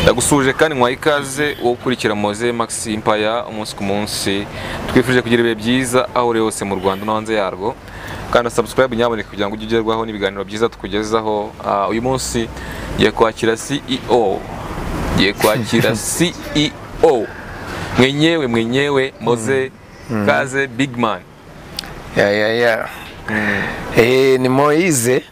Ndagusuje kandi nkwaye ikaze wo gukurikira Moze Max Empire umunsi ku munsi. Twifuje kugira ibihe byiza aho uri hose mu Rwanda no hanze yarwo. Kandi subscribe nyaboneka kugira ngo ujye ugerwaho n'ibiganiro byiza tukugezaho. Uyu munsi ngiye kwakira CEO. Ngiye kwakira CEO. Mwenyewe Moze Kaze Big Man. Ya. Ni Moise.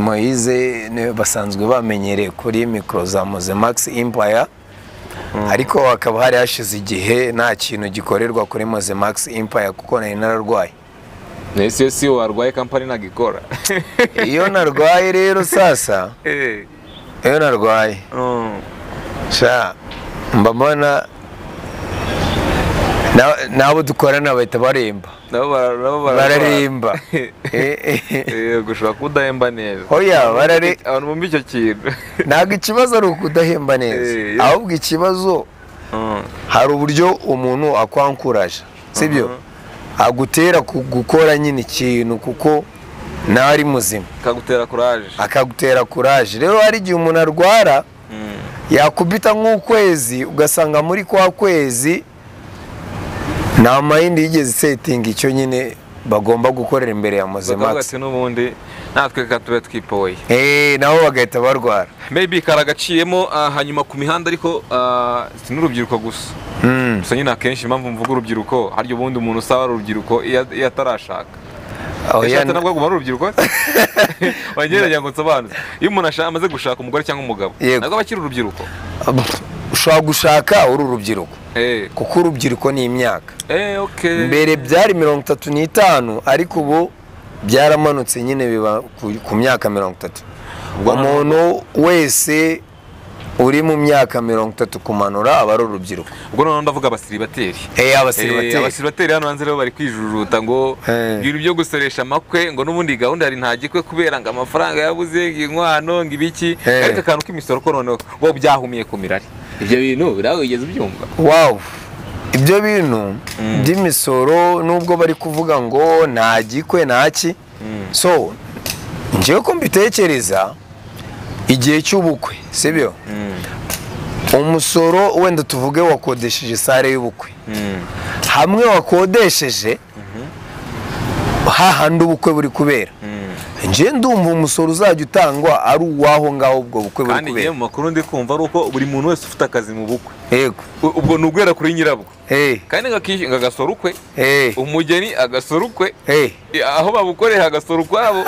Moise ni basanzwe bamenyereye kuri micro za Moze Max Empire. Ariko hakaba hari hashize igihe nta kintu gikorerwa kuri Moze Max Empire kuko nari nararwaye. Nese si warwaye company nagikora. Iyo narwaye rero sasa. Iyo narwaye. Sha mbabona nabo dukorana bahita baremba. Nabo bararemba. Gushobora kudahemba neza. Oya barare abantu bumva icyo kintu. Ntabwo ikibazo ari ukudahemba neza. Ahubwo ikibazo hari uburyo umuntu akwankuraje, sibyo? Agutera gukora nyine ikintu kuko nari muzima. Akagutera courage. Akagutera courage. Rero hari igihe umuntu arwara yakubita nk'ukwezi ugasanga muri kwa kwezi nta mayindi yigeze setting icyo nyine bagomba gukorera imbere ya Moze Max. N'ubundi natwe katube twipoye. Nabo bagahita barwara. Maybe karagaciyemo hanyuma ku mihanda ariko si n'urubyiruko gusa. Gusa nyine akenshi impamvu mvuga urubyiruko haryo ubundi umuntu usaba urubyiruko iyo atarashaka. Oya nabwo aguma ari urubyiruko. Wagereranya ngo nsobanuze. Iyo umuntu amaze gushaka umugore cyangwa umugabo nabwo abakiri urubyiruko. Ushobora gushaka uri urubyiruko. Kuko urubyiruko ni imyaka. Okay. Mbere byari 35 ariko ubu byaramanutse nyine biba ku myaka 30. Umuntu wese uri mu myaka 30 kumanura aba ari urubyiruko. Ubwo none ndavuga abasiribateri. Abasiribateri. Abasiribateri hano hanze rero bari kwijujuta ngo ibintu byo gusoresha amakwe ngo n'ubundi gahunda yari ntagikwe kubera ngo amafaranga yabuze inkwano ngo ibiki ariko akantu k'imisoro ko noneho bo byahumiye ku mirari. Ibyo bintu birageze ubyumva. Wow. Ibyo bintu by'imisoro nubwo bari kuvuga ngo ntagikwe ntaki. So ngiye ko mbitekereza igihe cy'ubukwe, sibyo? Umusoro wenda tuvuge wakodesheje sare y'ubukwe. Hamwe wakodesheje hahandi ubukwe buri kubera. Nje ndumva umusoro uzajya utangwa ari uwaho ngaho ubwo bukwe buri kubera. Kandi mu makuru ndi kumva ari uko buri muntu wese ufite akazi mu bukwe. Yego. Ubwo nugwera kuri nyirabwo. Kandi ngagasora ukwe. Umugeni agasora ukwe. Aho babukorera agasora ukwabo.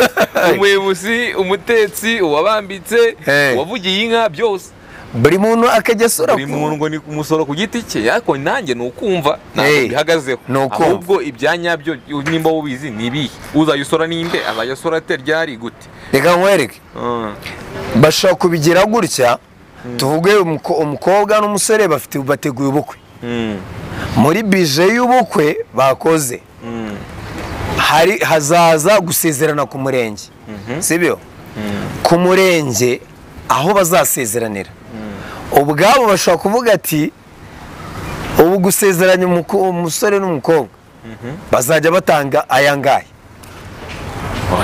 Umuyobozi, umutetsi, uwabambitse, uwavugiye inka byose. Buri muntu akajya asora. Buri muntu ngo ni umusoro ku giti cye. Ariko nanjye nukumva ntabwo bihagazeho. Ahubwo ibyanya byo nimba ubizi ni ibihe. Uzayusora nimbe azayasora ate ryari gute. Reka nkwereke. Bashobora kubigira gutya. Tuvuge umukobwa n'umusore bafite bateguye ubukwe. Muri bije y'ubukwe bakoze hari hazaza gusezerana ku murenge. Sibyo? Ku murenge aho bazasezeranira. Ubwabo bashobora kuvuga ati ubu gusezeranya umusore n'umukobwa bazajya batanga aya ngahe.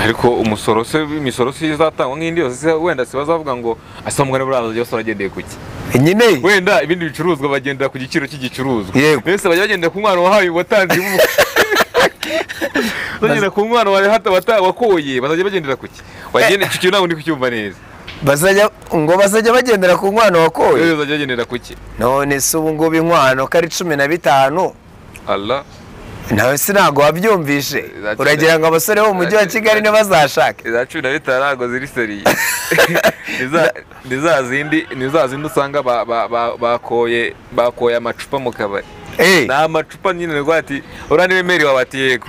Ariko umusoro se imisoro se izatangwa nk'indi yose wenda se bazavuga ngo asomwa n'aburaza byose aragendeye kuki. Nyine wenda ibindi bicuruzwa bagendera ku giciro cy'igicuruzwa. Mbese bajya bagendera ku mwana wahaye watanze bagenda ku mwana wawe hata wakoye bazajya bagendera kuki. Wagende icyo ntabwo ndi kucyumva neza. Bazajya ngo bazajya bagendera ku mwana wakoye. Bazajya bagendera kuki. None se ubu ngo inkwano kari 15. Allah. Nawe sinago wabyumvishe. Uragira ngo abasore bo mu mujyi wa Kigali ne bazashake. Iza 15 ntago ziri seriye. Niza zindi usanga bakoye amacupa mu kabari. Na amacupa nyine ngo ati urani wemeri wabati yego.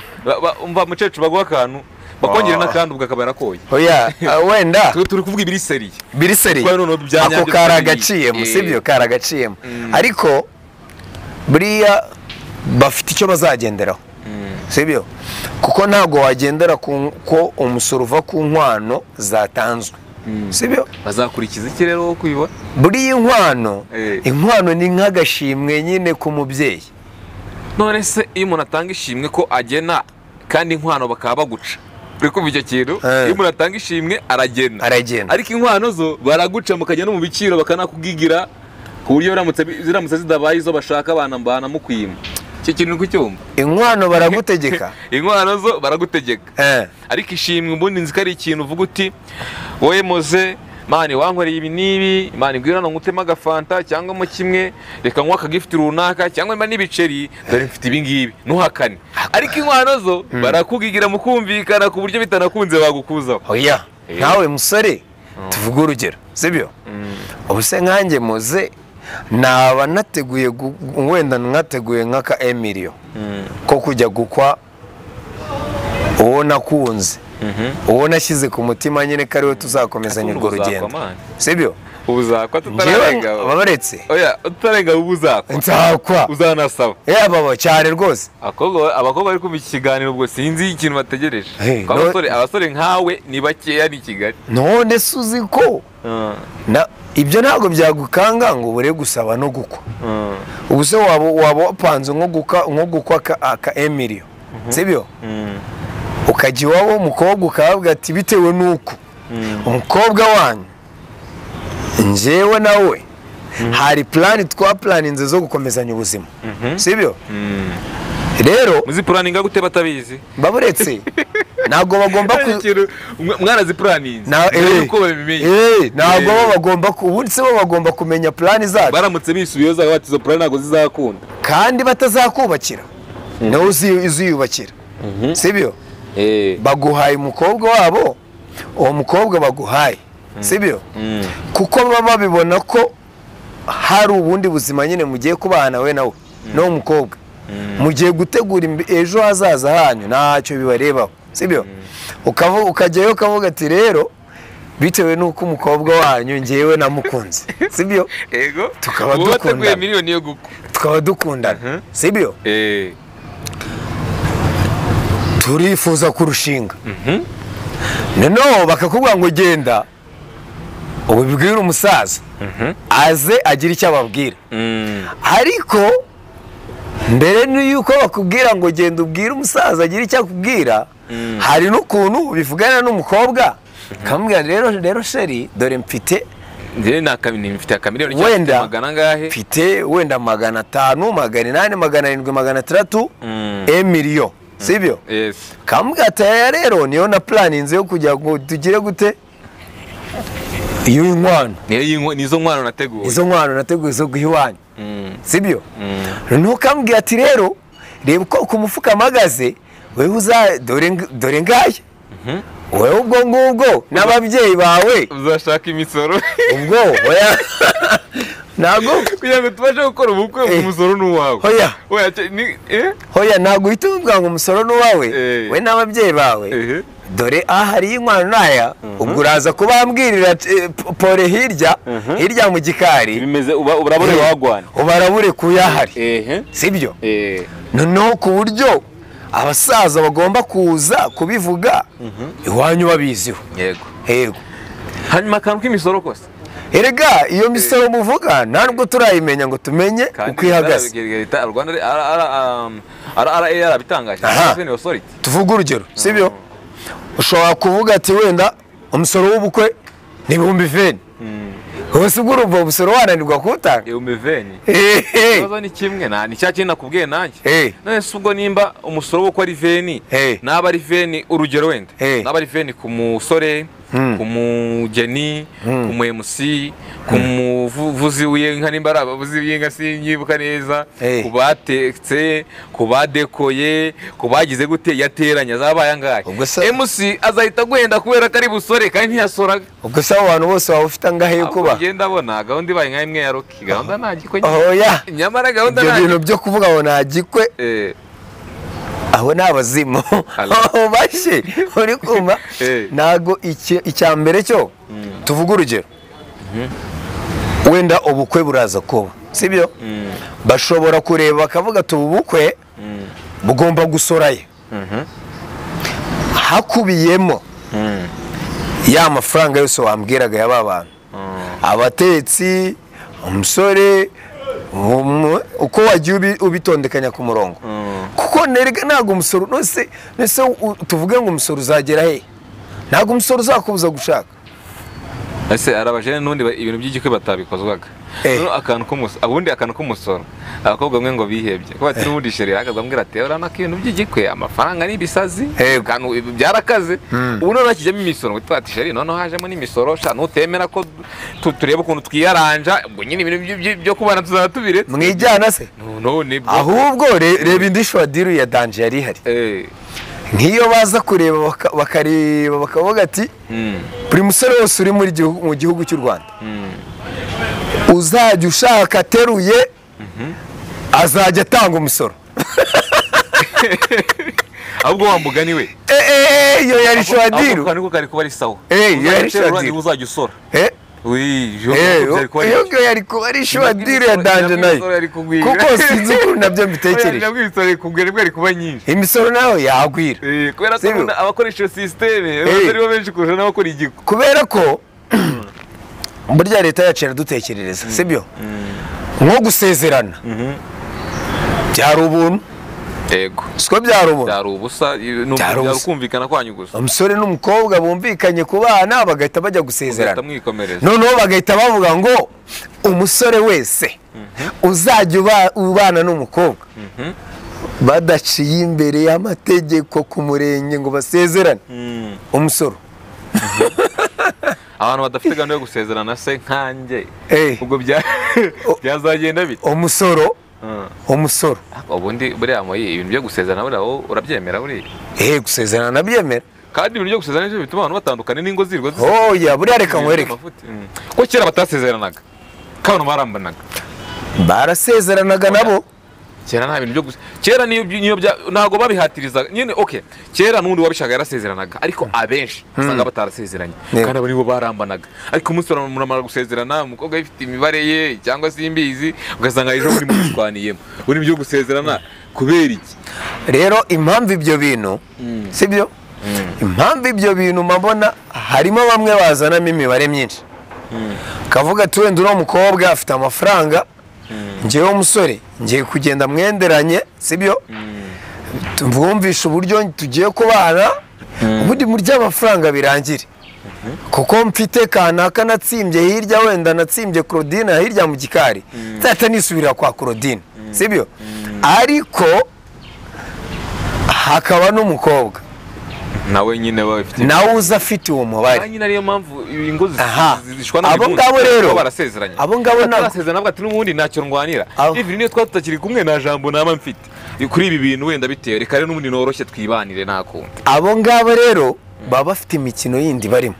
Umva mucecu bagwa akantu bakongera nakandi ubwo akabara koye. Oya wenda turi kuvuga ibiri seriye. Biri seriye. Ako karagaciyemo sibyo karagaciyemo. Ariko buriya bafite icyo bazagenderaho. Sibyo? Kuko ntago wagendera ko umusoro uva ku nkwano zatanzwe. Sibyo? Bazakurikiza iki rero wo kuyibona? Buriya inkwano, inkwano ni nk'agashimwe nyine ku mubyeyi. None se iyo umuntu atanga ishimwe ko agena kandi inkwano bakaba baguca. Uri kumva icyo kintu? Iyo umuntu atanga ishimwe aragena, ariko inkwano zo baraguca mukajya no mu biciro bakanakugigira ku buryo ziramutse zidabaye izo bashaka banamukwima. Icyo kintu uri kucyumva? Inkwano baragutegeka. Inkwano zo baragutegeka, ariko ishimwe ubundi nzi ko ari ikintu uvuga uti wowe Moze mani wankoreye ibi n'ibi, mani ngwino hano nguteme agafanta cyangwa mo kimwe, reka nywe akagifuti runaka cyangwa mba n'ibiceri, dore mfite ibi ngibi, ntuhakane. Ariko inkwano zo barakugigira mukumvikana ku buryo bitanakunze bagukuzaho. Oya, nkawe musore tuvuge urugero, sibyo? Ubu se nkanjye Moze naba nateguye wenda nkateguye nk'aka Emilio ko kujya gukwa uwo nakunze, uwo nashyize ku mutima nyine ko ariwe tuzakomezanya urwo rugendo, sibyo? Uzakwa tutararenga. Babaretse. Oya, tutarenga ubu uzakwa. Nzakwa. Uzanasaba. Baba cyane rwose. Abakobwa bari kumva iki kiganiro ubwo sinzi ikintu bategereje. Abasore nkawe ni bakeya ni Kigali. None se uzi ko ibyo ntabwo byagukanga ngo ubure gusaba no gukwa. Ubu se waba wapanze nko gukwa aka Emilio, sibyo? Ukajya iwabo w'umukobwa ukavuga ati bitewe n'uko umukobwa wanyu njyewe nawe hari plan twaplaninze zo gukomezanya ubuzima, sibyo? Rero muzipulaninga gute batabizi? Baburetse ntabwo bagomba mwaraziplaninze uko babimenye. Ntabwo bo bagomba ubundi se bo bagomba kumenya plan zacu. Baramutse bisubiyeho zaga bati izo plan ntabwo zizakunda kandi batazakubakira, nawe uziyubakira, sibyo? Baguhaye umukobwa wabo, uwo mukobwa baguhaye, sibyo? Kuko baba babibona ko hari ubundi buzima nyine mugiye kubana we nawe n'uwo mukobwa, mugiye gutegura ejo hazaza hanyu, ntacyo bibarebaho, sibyo? Ukajyayo ukavuga ati rero bitewe n'uko umukobwa wanyu njyewe namukunze, sibyo? Yego, tukaba dukundana, tukaba dukundana, sibyo? Turifuza kurushinga. Noneho bakakubwira ngo genda ubibwire umusaza aze agira icyo ababwira. Ariko mbere y'uko bakubwira ngo genda ubwire umusaza agira icyo akubwira, hari n'ukuntu bivugana n'umukobwa akamubwira rero sheri dore mfite wenda mfite wenda 500, 800, 700, 600 Emilio, sibyo? Kamubwira ati aya rero niyo na planinze yo kujya ngo tugire gute iyo inkwano, nizo nkwano nateguye, izo nkwano nateguye zo guha iwanyu, sibyo? Noneho kamubwira ati rero reba uko ku mufuka mpagaze, wewe uza dore ngaya, wewe ubwo ngubwo n'ababyeyi bawe uzashaka imisoro ubwo oya ntabwo kugira ngo tubashe gukora ubukwe umusoro ni uwawe. Oya oya ntabwo uhita uvuga ngo umusoro ni uwawe, we n'ababyeyi bawe dore ahari inkwano naya, ubwo uraza kubambwirira pore hirya hirya mu gikari bimeze ubarabure wagwana ubarabure kuyahari, sibyo? Noneho ku buryo abasaza bagomba kuza kubivuga iwanyu babiziho. Yego yego. Hanyuma akantu k'imisoro kose erega iyo misoro muvuga ntabwo turayimenya ngo tumenye uko ihagaze. Rwanda RRA yarabitangaje. Tuvuge urugero, sibyo? Ushobora kuvuga ati wenda umusoro w'ubukwe ni 20,000. Ubuse ubwo urumva umusoro wananirwa kuwutanga? 20,000. Ikibazo ni kimwe ni cya kintu nakubwiye nanjye. None se ubwo nimba umusoro w'ubukwe ari 20, naba ari 20 urugero wenda, naba ari 20 ku musore, ku mugeni, ku mu MC, ku muvuzi w'inka nimba ari abavuzi b'inka sinyibuka neza, ku batetse, ku badekoye, ku bagize gute yateranya zabaye angahe? MC azahita guhenda kubera ko ari busore kandi ntiyasoraga. Ubwo se abo bantu bose waba ufite angahe yo kuba? Ngenda abona gahunda ibaye nka imwe ya Rocky, gahunda nta gikwe. Oya, nyamara gahunda nta ibyo bintu byo kuvuga ngo nta gikwe. Aho ni abazimu bashye uri kuma. Ntago icya mbere cyo tuvuga urugero wenda ubukwe buraza kuba, sibyo? Bashobora kureba bakavuga ati ubu bukwe bugomba gusoraye, hakubiyemo ya mafaranga yose wambwiraga y'aba bantu, abatetsi, umusore, uko wagiye ubitondekanya ku murongo. Kuko nerega ntabwo umusoro nose tuvuge ngo umusoro uzagera he? Ntabwo umusoro uzakubuza gushaka. Ese arabajene n'undi ibintu by'igikwe batabikozwaga. Akantu k'umusoro, abundi akantu k'umusoro. Abakobwa bamwe ngo bihebye. Ko bati n'ubundi chéri akazambwira ati urana ko ibintu by'igikwe amafaranga ni ibisazi, kantu byarakaze. Ubu none akijyamo imisoro ngo twati chéri none hajemo n'imisoro sha nutemera ko turebe ukuntu twiyaranja ubwo nyine ibintu byo kubana tuzaba tubiretse. Mwijyana se? None ahubwo reba indi shwadiru ya danger yari ihari. Nk'iyo baza kureba bakareba bakavuga ati buri musore wose uri muri mu gihugu cy'u Rwanda uzajya ushaka ateruye azajya atanga umusoro. Ahubwo wa mugani we iyo yari shwadiru ako kantu kari kuba ari sawa. Iyo yari shwadiru uzajya usora. Iyo yari kuba ari shwadiru ya danger nayo, kuko sinzi ukuntu nabyo mbitekereje. Imisoro nawe yagwira kubera ko abakoresha systeme aribo benshi kurusha n'abakora igiko, kubera ko burya leta yacu iradutekerereza, sibyo? Nko gusezerana byari ubuntu. Yego, siko byari ubuntu, byari ubusa, byari kumvikana kwanyu gusa. Umusore n'umukobwa bumvikanye kubana bagahita bajya gusezerana, noneho bagahita bavuga ngo umusore wese uzajya ubana n'umukobwa badaciye imbere y'amategeko ku murenge ngo basezerane umusoro. Abantu badafite gahunda yo gusezerana se nkanjye ubwo byazagenda bite? Umusoro umusoro. Ubundi buriya moyi ibintu byo gusezerana buriya wowe urabyemera buriya? Gusezerana nabyemera. Kandi ibintu byo gusezerana nibyo bituma abantu batandukana n'ingo zirwa. Oya buriya reka nkwereke. Ko kera batasezeranaga kandi barambanaga. Barasezeranaga nabo. Kera nta bintu byo kera niyo ntago babihatiriza nyine. Okay, kera n'undi wabishaka yarasezeranaga, ariko abenshi usanga batarasezeranye kandi abo nibo barambanaga. Ariko umunsi muramara gusezerana umukobwa yifite imibare ye cyangwa se imbizi, ugasanga ejo muri mushwaniyemo uri byo gusezerana kubera iki? Rero impamvu ibyo bintu sibyo, impamvu ibyo bintu mabona harimo bamwe bazanamo imibare myinshi, kavuga ati wenda uno mukobwa afite amafaranga, ngewe umusore ngiye kugenda mwenderanye, sibyo, tumvumvisha uburyo tugiye kubana, ubundi murya amafaranga birangire, kuko mfite kanaka natsimbye hirya, wenda natsimbye Claudine hirya mu gikari, nzahita nisubirira kwa Claudine, sibyo? Ariko hakaba n'umukobwa nawe nyine bafite, nawe uza afite uwo mubare. Nyine ariyo mpamvu ingo zishwana. Abo ngabo rero barasezeranye, abo ngabo barasezerana bavuga ati n'ubundi ntacyo ndwanira, even niyo twaba tutakiri kumwe nta jambo naba mfite kuri ibi bintu wenda bitewe, reka rero n'ubundi noroshye twibanire nta kundi. Abo ngabo rero baba bafite imikino yindi barimo.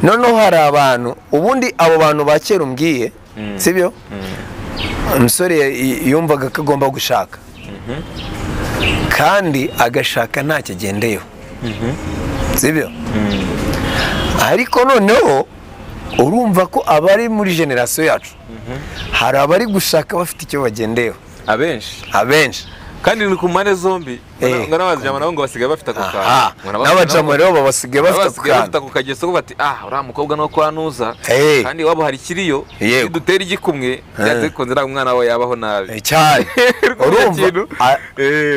Noneho hari abantu ubundi abo bantu ba kera umbwiye, sibyo, umusore yumvaga ko agomba gushaka kandi agashaka ntacyo agendeyeho, sibyo? Ariko noneho urumva ko abari muri generasiyo yacu hari abari gushaka bafite icyo bagendeyeho abenshi kandi ni ku mpande zombi. Ngo n'abajama nabo ngo basigaye bafite ako kantu, n'abajama rero basigaye bafite ako kageso ko bati uriya mukobwa no kwanuza kandi wabo hari ikiriyo dutera igikumwe byanze bikunze ntabwo umwana we yabaho nabi cyane. Urumva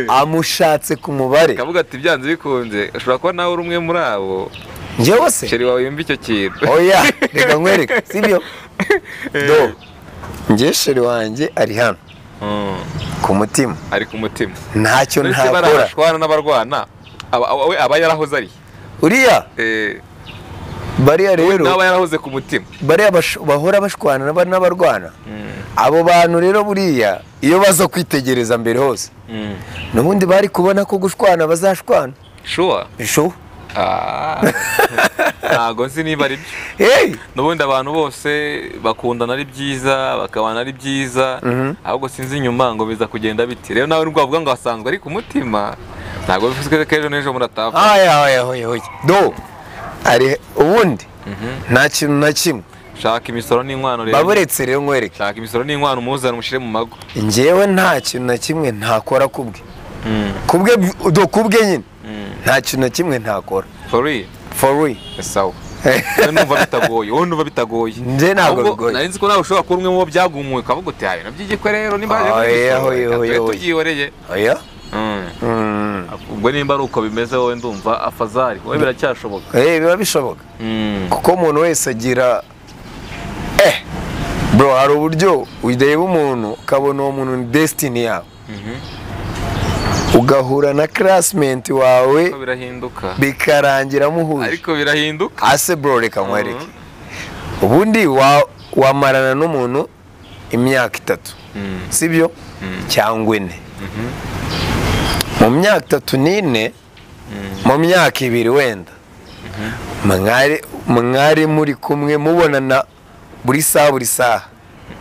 amushatse ku mubare kavuga ati byanze bikunze ushobora kuba nawe uri umwe muri abo. Njyewe se chéri wawe yumva icyo kintu. Oya reka nkwereke, sibyo? Do njye chéri wanjye ari hano ku mutima, ari ku mutima, ntacyo ntakora. Barashwana n'abarwana we aba yarahoze ari uriya bariya rero n'aba yarahoze ku mutima, bariya bahora bashwana n'abarwana. Abo bantu rero buriya iyo baza kwitegereza mbere hose n'ubundi bari kubona ko gushwana bazashwana. Sure sure. Ntago nzi niba ari byo. N'ubundi abantu bose bakundana ari byiza, bakabana ari byiza, ahubwo sinzi inyuma ngo biza kugenda biti. Rero nawe nubwo bavuga ngo asanzwe ari ku mutima, ntago bivuze ko ejo n'ejo muratapfa. Aya aya oya do ari ubundi nta kintu na kimwe. Shaka imisoro n'inkwano rero. Baburetse rero nkwereke. Shaka imisoro n'inkwano muzana mushire mu mago. Njyewe nta kintu na kimwe ntakora kubwe. Kubwe do kubwe nyine. Nta kintu na kimwe ntakora. For real? For real. Sawa. Numva bitagoye, wowe numva bitagoye. Nje ntabwo bigoye. Nari nzi ko nawe ushobora kuba umwe mu byagumuye ukavuga uti hayo nabyigikwe rero nimba aje. Oya. Tubyihoreye. Oya. Ubwo nimba ari uko bimeze wowe ndumva afazari wowe biracyashoboka. Biba bishoboka. Kuko umuntu wese agira bro, hari uburyo ureba umuntu ukabona uwo muntu ni destiny yawe. Ugahura na classmate wawe birahinduka bikarangira muhuje. Ariko birahinduka. Ase bro, reka nkwereke. Ubundi wamarana n'umuntu imyaka 3. Sibyo? Cyangwa 4. Mu myaka 3 n'ine, mu myaka 2 wenda. Mwari muri kumwe mubonana buri saha buri saha.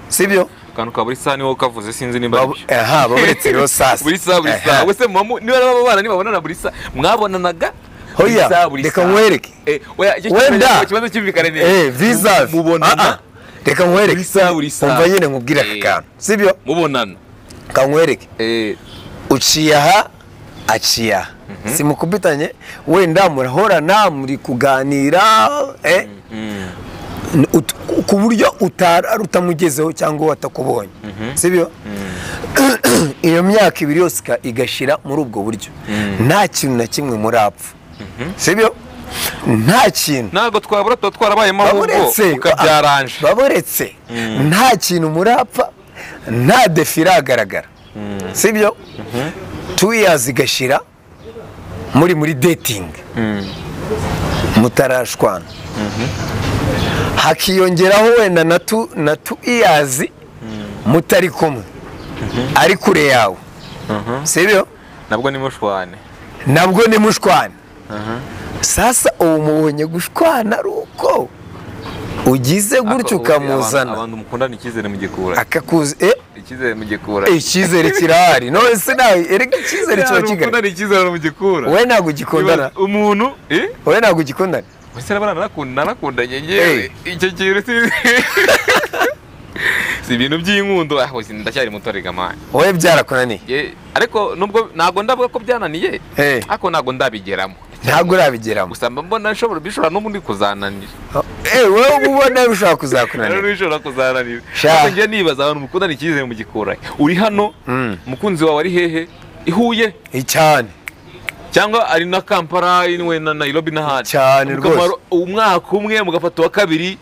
Sibyo? Kantu ka buri saha niwo kavuze sinzi nimba. Aha, baburetse rero sasa. Buri saha buri saha. Wese niba babana nibabonana buri saha mwabonanaga? Hoya, reka nkwereke. Oya, wenda ikibazo cyumvikane neza. Visa mubonana. Reka nkwereke. Buri saha buri saha. Umva nyine nkubwira aka kantu. Sibyo? Mubonana. Ka nkwereke. Uciye aha, aciye aha. Simukubitanye, wenda murahorana muri kuganira, ku buryo utamugezeho cyangwa watakubonye. Sibyo? Iyo myaka 2 yose igashira muri ubwo buryo. Nta kintu na kimwe murapfa. Sibyo? Nta kintu. Ntabwo twabura twarabayemo ahubwo ukabyaranje. Baboretse. Nta kintu murapfa, nta defi iragaragara. Sibyo? 2 years igashira muri dating. Mutarashwana. Hakiyongeraho wenda na 2 years mutari kumwe. Ari kure yawe. Sibyo? Nabwo ni mushwane. Nabwo ni mushwane. Sasa ubu mubonye gushwana ruko ugize gutyo ukamuzana. Abantu mukundana icyizere mu gikura. Akakuzi icyizere mu gikura. Icyizere kirahari. None se nawe erega icyizere kiba kigari. Mukundana icyizere mu gikura. Wowe ntabwo ugikundana. Umuntu wowe ntabwo ugikundana. Wese nabana narakundanye ngewe. Icyo kintu si ibintu by'inkundo aho ndacyari muto rega man. Wowe byarakunaniye. Ariko nubwo ntago ndavuga ko byananiye. Ariko ntago ndabigeramo. Ntabwo urabigeramo. Gusa mbona nshobora bishobora n'ubundi kuzananira. Wowe ubona bishobora kuzakunanira. Bishobora kuzananira. Ariko ngiye nibaza abantu mukundana icyizere mu gikura. Uri hano umukunzi wawe ari hehe? I Huye. Cyane. Cyangwa ari na Kampala inwe na Nairobi n'ahandi. Cyane rwose. Umwaka umwe mugafata wa kabiri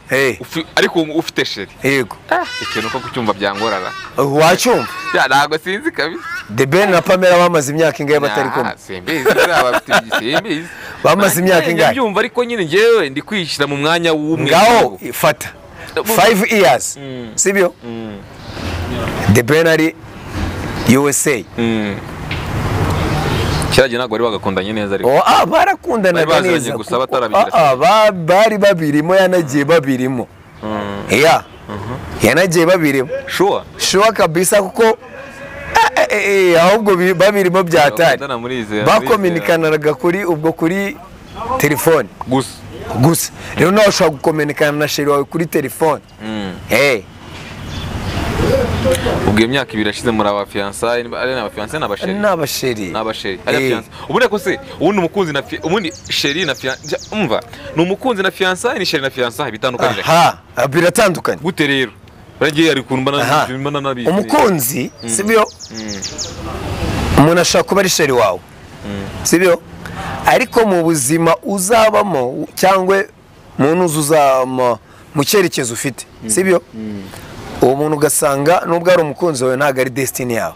ariko ufite sheri. Yego. Ikintu ko kucyumva byangorara. Wacyumva? Ya ntago sinzi kabisa. The Ben na Pamela bamaze imyaka ingahe batari kumwe? Simbizi bafite simbizi. Bamaze imyaka ingahe? Ndabyumva ariko nyine ngewe ndi kwishyira mu mwanya w'umwe. Ngaho fata 5 years. Sibyo? The Ben ari USA. Cyaragiye ntabwo bari bagakundanye neza ariko. Barakundanaga neza. Gusa batarabigira. Bari babirimo yanagiye babirimo. Yeah. Yanagiye babirimo. Sure. Sure kabisa kuko ahubwo babirimo byatari. Bakominikanaga kuri ubwo kuri telefone. Gusa. Gusa. Rero nawe ushobora gukominikana na sheri wawe kuri telefone. Ubwo imyaka 2 yashize muri aba fiançailles ari na fiancé na basheri. N'abasheri. N'abasheri. Ari fiancé. Ubundi ko se ubundi umukunzi na ubundi sheri na fiancé umva ni umukunzi na fiançailles ni sheri na fiançailles bitandukanye. Aha, biratandukanye. Gute rero? Baragiye ari kumbana mbana nabi. Umukunzi sibyo? Umuntu ashaka kuba ari sheri wawe. Sibyo? Ariko mu buzima uzabamo cyangwa mu uzama mu cyerekezo ufite. Sibyo? Uwo muntu ugasanga nubwo ari umukunzi wawe ntago ari destiny yawe.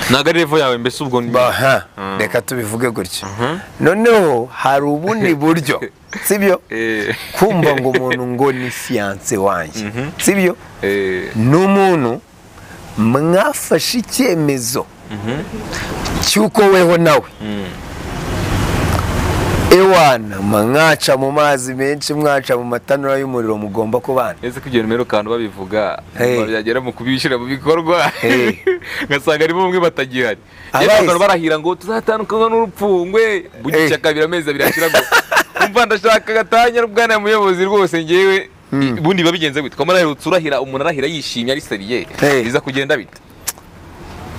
Ntago ari level yawe mbese ubwo reka tubivuge gutyo. Noneho hari ubundi buryo sibyo? Kumva ngo umuntu ngo ni fiancé wanjye. Sibyo? N'umuntu mwafashe icyemezo cy'uko weho nawe ewana mwaca mu mazi menshi mwaca mu matanura y'umuriro mugomba kubana. Ese kugira numero kantu babivuga byagera mu kubishyira mu bikorwa ngasanga ari bumwe batagihari. Abantu barahira ngo tuzatandukana n'urupfu ngwe bugica kabira amezi abiri ashira ngo umva ndashaka gatanya bwana muyobozi rwose ngewe ubundi babigenze gute ko maraherutse urahira umuntu arahira yishimye ari seriye biza kugenda bite?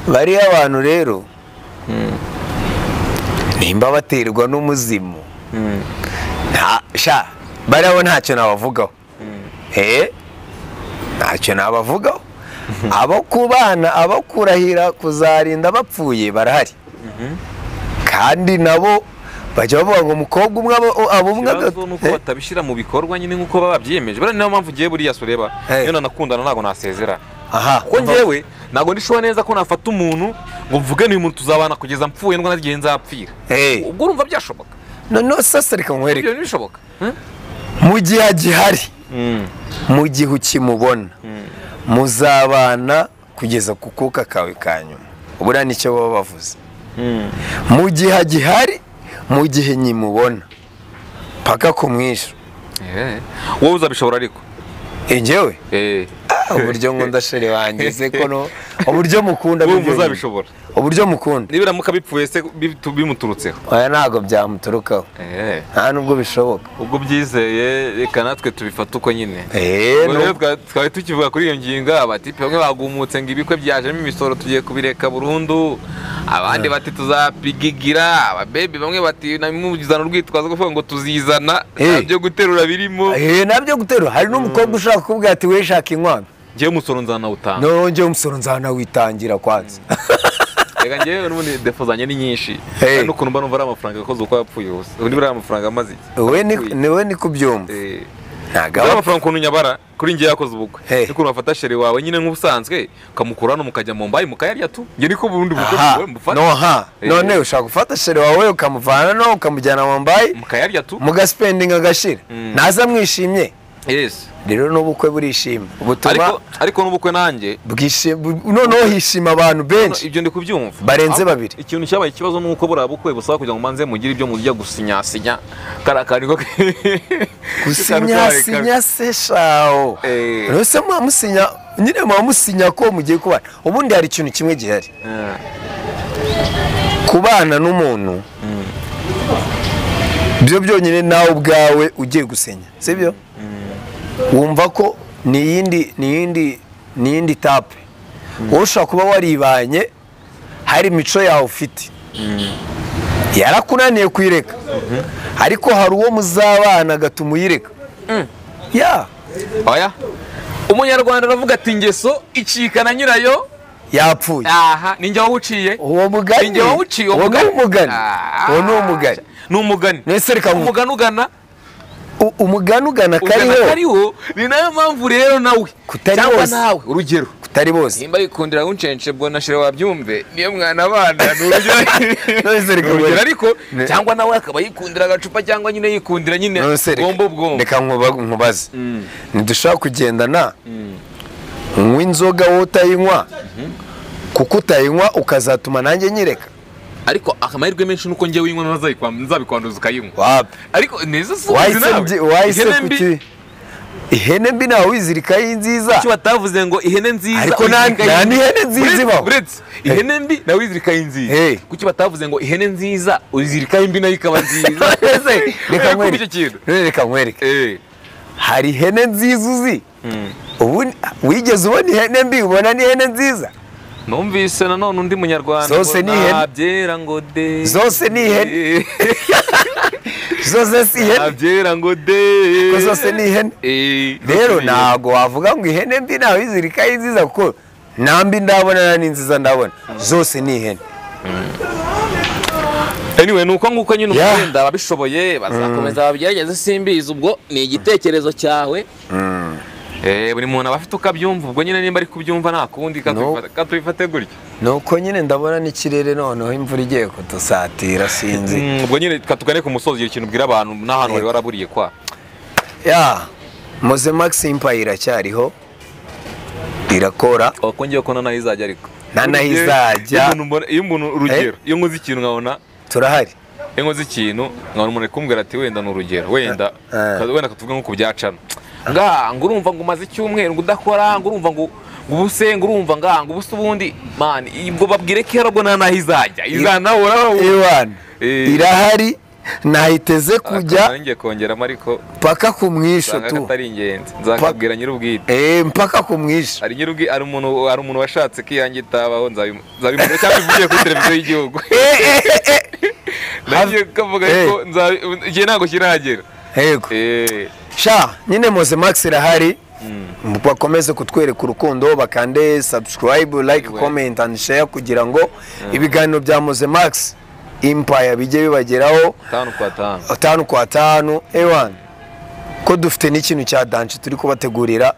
Bari abantu rero nimba baterwa n'umuzimu nta sha bariho ntacyo nabavugaho. Ntacyo nabavugaho. Abo kubana abo kurahira kuzarinda bapfuye barahari. Kandi nabo bajya bavuga ngo umukobwa umwe abo umwe ikibazo nuko batabishyira mu bikorwa nyine nkuko baba babyiyemeje. Buriya niyo mpamvu ugiye buriya sureba Eh. iyo nanakundana ntabwo nasezera. Aha, Kuko njyewe ntabwo ndishoba neza ko nafata umuntu ngo mvuge ni uyu muntu tuzabana kugeza mpfuye nubwo nagiye nzapfira. Eh. Ubwo urumva byashoboka? Noneho sasa reka nkwereke. Ibyo ntibishoboka. Mu gihe agihari, mu gihe ukimubona, muzabana kugeza ku kuka kawe ka nyuma. Buriya nicyo baba bavuze. Mu gihe agihari, mu gihe nyimubona, paka ku mwisho. Eh. Wowe uzabishobora ariko. Njyewe Eh. uburyo nkunda chérie wanjye se ko no uburyo mukunda Wowe byo byonyine. uzabishobora. Uburyo mukunda. Nibiramuka bipfuye se bimuturutseho. Oya ntabwo byamuturukaho. Eh. Nta nubwo bishoboka. Ubwo byizeye reka natwe tubifate uko nyine. Eh, Ubwo no. rero twari tukivuga kuri iyo ngingo, abatipe bamwe bagumutse ngo ibikwe byajemo imisoro tugiye kubireka burundu, abandi bati tuzapigigira, ababebi bamwe bati namuzana urwitwazo rwo kuvuga ngo tuzizana, Eh. nta byo guterura birimo. Eh, nabyo guterura. Hari n'umukobwa ushaka kukubwira ati we shaka inkwano. Njyewe umusoro nzanawutanga. No, njyewe umusoro nzanawitangira kwanza. Reka njyewe n'ubundi defo zanjye ni nyinshi. Hey. Hari n'ukuntu mba numva ari amafaranga yakoze uko yapfuye hose. Ubundi buriya amafaranga amaze iki? We Apfuye. ni we ni kubyumva. Eh. Ntabwo Uriya aba amafaranga ukuntu nyabara kuri njye yakoze ubukwe. Hey. N'ukuntu wafata chérie wawe nyine nk'ubusanzwe ukamukura hano mukajya mu mbayi mukayarya tu. Njye niko ubundi bukwe Aha, bwawe mbufata. no ha. Eh. None ushaka gufata chérie wawe ukamuvana no ukamujyana mu mbayi Mukayarya tu. mugaspendinga agashira. Naza mwishimye. Yes. Rero n'ubukwe burishima. Butuma Ariko n'ubukwe nanjye noneho hishima abantu benshi. ibyo ndi kubyumva. Barenze Ahubwo babiri. Ikintu cyabaye ikibazo nuko buriya bukwe busaba kugira ngo manze mugire ibyo mujya gusinyasinya. Kariya kantu ko Gusinyasinya se shawo. Eh. Rero se muba musinya nyine muba musinya ko mugiye kubana. Ubundi hari ikintu kimwe gihari. Kubana n'umuntu byo byonyine nawe ubwawe ugiye gusinya, sibyo? Wumva ko ni iyindi tape. Wowe ushobora kuba waribanye hari imico yawe ufite yarakunaniye kuyireka, ariko hari uwo muzabana agatuma uyireka. Ya Oya. Umunyarwanda aravuga ati ingeso icikana nyirayo yapfuye. Aha, ninjye wawuciye. Uwo mugani. Ninjye wawuciye Uwo ni umugani. Uwo ni umugani. Ni umugani. Nese reka umugani ugana umugani ugana kariho. Kariho. Ni nayo mpamvu rero nawe Kutari cyangwa bose. nawe urugero Kutari bose. nimba yikundira uncence bwo na shire wabyumve niyo mwana abana ni urugero. None reka Urugero nkwereke. ariko cyangwa nawe akaba yikundira agacupa cyangwa nyine yikundira nyine None se reka- gombo bwombo. Reka nkubaze. Ntidushobora kugendana unywa inzoga wowe utayinywa kuko utayinywa ukazatuma nanjye nyireka. Ariko amahirwe menshi nuko njyewe uyinywa nzabikwanduza ukayinywa. Wapi? Ariko nizo si Wahise nawe. wahise Ihene mbi. kuki? Ihene mbi nawe wizirika y'inziza. Icyo batavuze ngo ihene nziza Ariko uyizirika nta y'inziza. n'ihene nziza ibaho. Uretse ihene mbi nawe wizirika y'inziza. Hey. Kuki batavuze ngo ihene nziza uzirika y'imbi nayo ikaba nziza? Reka Kumva nkwereke. icyo kintu. Reka nkwereke. Eh. Hari ihene nziza uzi? Ubu wigeze ubona ihene mbi ubona n'ihene nziza? Numvise nanone undi munyarwanda Zose ngo ni ihene. Nabyera ngo de. Zose ni ihene. Zose si ihene. Nabyera ngo de. Ko zose ni ihene. Eh. Rero ntago wavuga ngo ihene mbi nawe wizirika y'inziza kuko nta mbi ndabona nta n'inziza ndabona. Zose ni ihene. Anyway, nuko nguko nyine Yeah. wenda ababishoboye bazakomeza babigerageze simbizi ubwo ni igitekerezo cyawe. Buri muntu aba afite uko abyumva ubwo nyine nimba ari kubyumva nta kundi katubifate gutya. Nuko nyine ndabona n'ikirere noneho imvura igiye kudusatira sinzi. Ubwo nyine katugane ku musozi igira ikintu ubwira abantu n'ahantu wari waraburiye kwa. Ya Moze Max Empire iracyariho irakora. Wakongeye ko nanaho izajya ariko. Nta naho izajya. Iyo umuntu urugero iyo nkoze ikintu nkabona turahari. Iyo nkoze ikintu nkabona umuntu ari kumbwira ati wenda ni urugero wenda wenda katuvuge nko ku byacana. Nga ngo urumva ngo umaze icyumweru ngo udakora ngo urumva ngo ubuse ngo urumva nga ngo ubuse ubundi man ubwo babwire ko yarabwo nta naho izajya izanahora Iwana irahari nahiteze kujya ngiye kongeramo ariko paka ku mwisho tu atari ingenzi nzakabwira nyir'ubwite mpaka ku mwisho ari nyir'ubwite ari umuntu washatse ko iyanjye itabaho nzabimubwira cyangwa bivugiye kuri televiziyo y'igihugu nagiye kavuga ariko igihe ntabwo kiragera yego sha nyine Moze Max irahari bakomeze kutwereka urukundo bakande subscribe like comment and share kugira ngo ibiganiro bya Moze Max Empire bijye bibageraho 5 kwa 5. 5 kwa 5. Ewan, ko dufite n'ikintu cya danger turi kubategurira.